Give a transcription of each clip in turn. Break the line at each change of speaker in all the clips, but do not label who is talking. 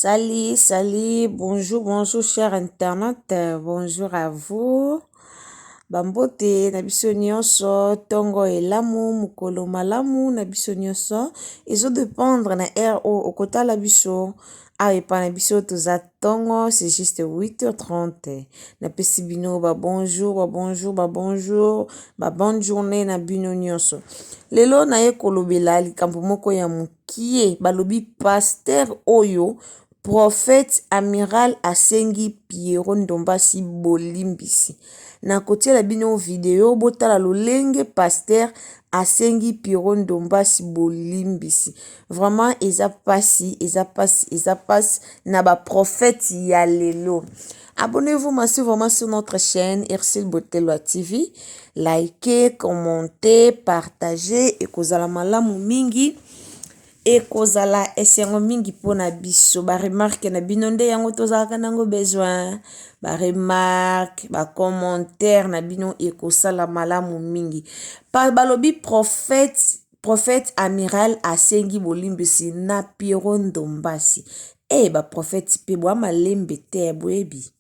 Salut, salut, bonjour, bonjour, chers internautes, bonjour à vous. Bambote na biso nyonso, tongo elamu, mokolo malamu na biso nyonso. Ezo dépendre na heure oyo okotala biso. Awa epai na biso toza tongo, c'est juste 8h30. Napesi bino ba bonjour, ba bonjour, ba bonjour, ba bonne journée na bino nyonso. Lelo naye kolobela likambo moko ya mokie, balobi pasteur oyo prophète amiral asengi Pierrot Ndombasi bolimbisi. Nakotiela bino video botala lolenge pasteur asengi Pierrot Ndombasi bolimbisi. Vraiment eza pasi, eza pasi, eza pasi na ba prophète ya lelo. Abonnez-vous massivement sur notre chaîne Ursule Botelwa TV. Likez, commentez, partagez ekozala malamu mingi. Ekozala esengo mingi mpona biso. Ba remarque na bino nde yango tozalaka nango besoin. Ba remarque, ba commentaire na bino ekosala malamu mingi. Pa balobi prophète prophète amiral asengi bolimbisi na Pierrot Ndombasi. Eh ba prophète pe boa malembe te boyebi.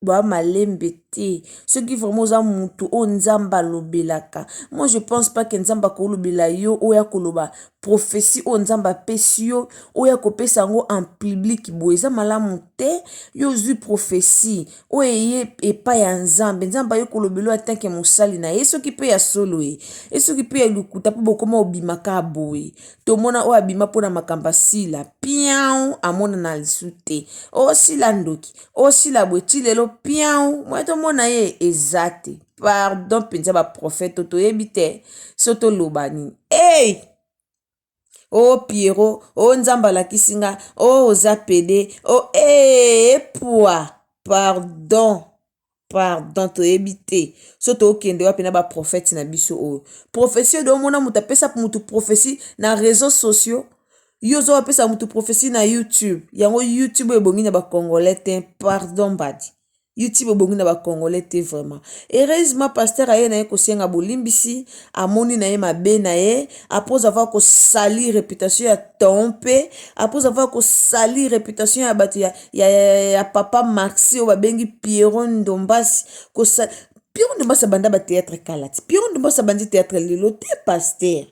Boa malembe te. Soki vraiment oza mutu oyo Nzambe alobelaka. Moi je pense pas que Nzambe akolobela yo oyo akoloba prophétie oyo Nzambe apesi yo oyo akopesa yango en public boye eza malamu te. Yo ozwi prophétie oyo eye epai ya Nzambe. Nzambe aye kolobela yo en tant que mosali na ye soki pe ya solo ye. E soki pe ya lokuta mpo bokoma obima kaka boye. Tomona oyo abima mpona makambo ya Sila. Piau amonana lisusu te. O Sila ndoki. O Sila boye ti lelo piau moye tomona ye eza te. Pardon mpenza ba prophète toyebi te so toloba nini. Hey! O Pierrot, o Nzambe alakisi nga, o oza pede, o ee epua. Pardon. Pardon toyebi te so tokende wapi na ba prophète na biso oyo. Prophétie oyo omona moto apesa moto prophétie na réseaux sociaux, yo ozo apesa moto prophétie na YouTube. Yango YouTube oyo ebongi na ba congolais te, pardon mbadi. YouTube ebongi na ba congolais te vraiment. Heureusement pasteur aye na ye kosenga bolimbisi, amoni na ye mabe na ye, après avoir kosali réputation ya tompe, après avoir kosali réputation ya bato ya, ya, ya, ya papa Maxi oyo babengi Pierrot Ndombasi. Kosa Pierrot Ndombasi abanda ba théâtre kala ti. Pierrot Ndombasi abandi théâtre lelo te pasteur.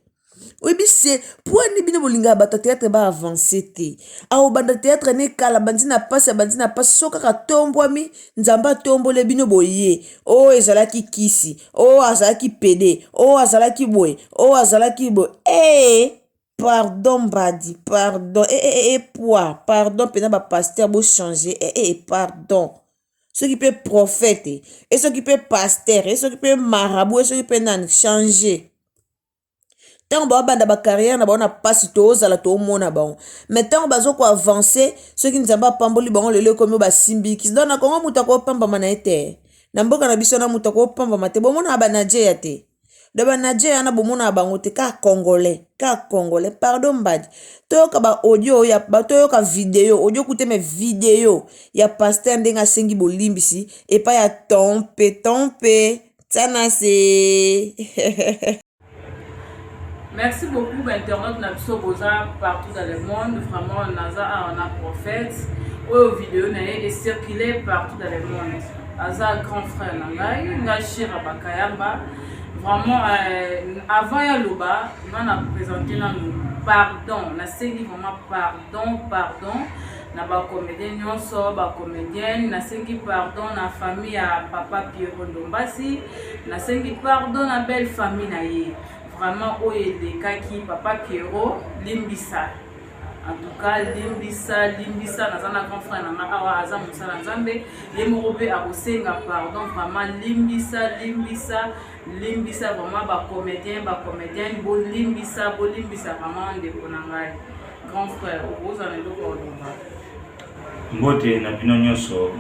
Oyebi se pwani bino bolingaka bato ya théâtre ba avance te. Aobanda théâtre ne kala bandi na pasi abandi na pasi so kaka tombwami Nzambe atombole bino boye. O ezalaki kisi, o azalaki pede, o azalaki boye, o azalaki boye. Eh pardon mbadi, pardon. Eh eh eh poi, pardon pena ba pasteur bo changer. Eh eh pardon. Soki pe prophète, e soki pe pasteur, e soki pe marabout, e soki pe nani, changer. Ntango babanda ba carrière na bango na pasi tozala tomona bango. Mais ntango bazo ko avancer, soki Nzambe apamboli bango lelo ekomi basimbi kisi. Donc na Congo moto akopambama na ye te. Na mboka na biso na moto akopambama te. Bomona ba Nigeria te. Donc ba Nigeria wana bomona bango te ka congolais, ka congolais. Pardon mbadi. Toyoka ba audio ya ba toyoka video, audio kute mais video ya pasteur ndenge asengi bolimbisi epai ya tompe tompe tsana se.
Merci beaucoup ba internautes na biso boza partout dans le monde vraiment naza awa na prophète oyo video na ye ecircule partout dans le monde aza grand frère na ngai ngai Shira Bakayamba vraiment avant ya loba nga na présenter nanu pardon nasengi vraiment pardon pardon na ba comédien nyonso ba comédienne nasengi pardon na famille ya papa Pierrot Ndombasi nasengi pardon na belle famille na ye vraiment oyo elekaki papa Pierrot limbisa en tout cas limbisa limbisa naza na grand frère na nga awa aza mosala Nzambe ye moko mpe akosenga pardon vraiment limbisa limbisa limbisa vraiment ba comédien ba comédienne bolimbisa bolimbisa vraiment ndeko na ngai grand frère okozala na eloko ya koloba.
Mbote na bino nyonso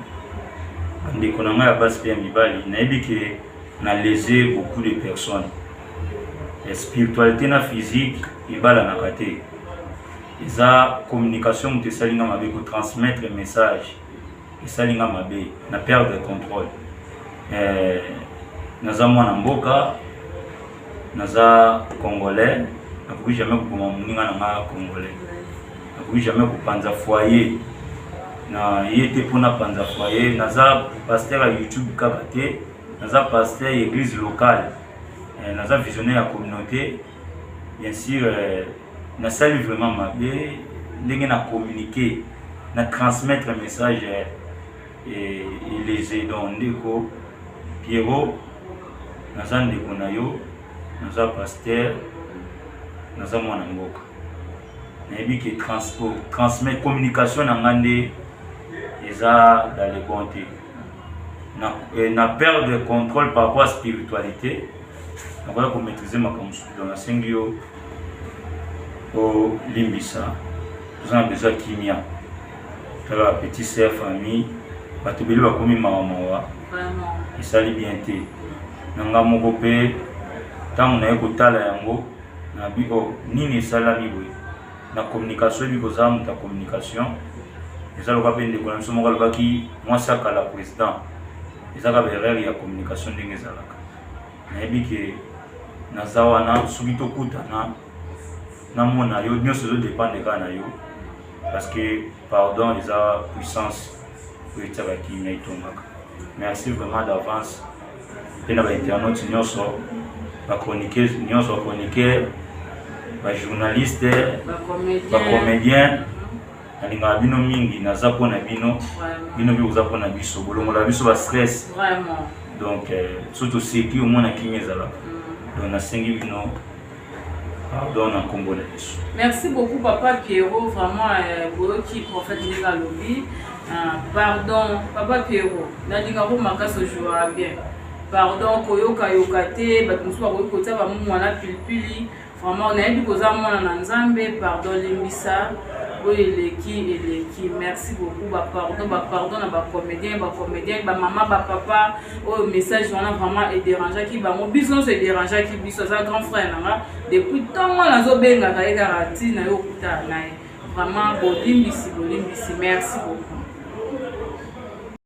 bandeko na ngai ya basi mpe ya mibali, nayebi ke na lese beaucoup de personnes. Spiritualité na physique ebalanaka te, eza communication moto esali nga mabe, ko transmettre message esali nga mabe, na perdre contrôle. Naza mwana mboka, naza congolais, nakoki jamais koboma moninga na nga congolais, nakoki jamais kopanza foyer Na ye te mpo napanza foyer. Naza pasteur ya YouTube kaka te, naza pasteur ya église locale, naza visionnaire ya communauté. Bien sûr, nasali vraiment mabe ndenge na communiquer, na transmettre message elese. Donc ndeko Pierrot, naza ndeko na yo, naza pasteur, naza mwana mboka. Nayebi ke transmet communication na nga nde eza dans le bon te, na perdre contrôle par rapport à spiritualité, nakoya komaîtriser makambo mosusu. Donc nasengi yo olimbisa, toza na besoin kimia. Tala bapetit sœur, famille, bato ebele bakomi mawa mawa, esali bien te. Na nga moko mpe, ntango naye kotala yango, nabi o nini esalami boye na communication. Ebi kozala moto ya communication eza loka mpe ndeko na biso moko alobaki mwasi akala président, ezaka baerreur ya communication ndenge ezalaka. Nayebi ke naza wana, soki tokutana, namona yo, nyonso ezodépendre kaka na yo, parce que pardon eza puissance oyo etiaka kimia, etongaka. Merci vraiment d'avance mpe na bainternaute nyonso, bachroniqueuse nyonso, bachroniqueur, bajournaliste, bacomédien. Nalingaka bino mingi, naza mpo na bino, bino mpe koza mpo na biso, bolongola biso bastress. Donc so toseki, omona kimia ezalaka. Donc nasengi bino pardon na nkombo na Yesu.
Merci beaucoup, papa Pierrot. Vraiment, boyoki prophète ndenge alobi, pardon. Papa Pierrot, nalingako makasi, ojouera bien. Pardon, koyokayoka te, bato mosusu bakoki kotia bamumwana pilipili. Vraiment, nayebi koza mwana na Nzambe. Pardon, limbisa, oyo eleki eleki. Merci beaucoup. Bapardon, bapardon na bacomédien, bacomédien, bamama, bapapa oyo message wana vraiment edérangeaki bango, biso nyonso edérangeaki biso. Aza grand frère na nga depuis ntongo, nazobengaka ye kaka ntina yo okutana na ye. Vraiment, bolimbisi, bolimbisi. Merci beaucoup.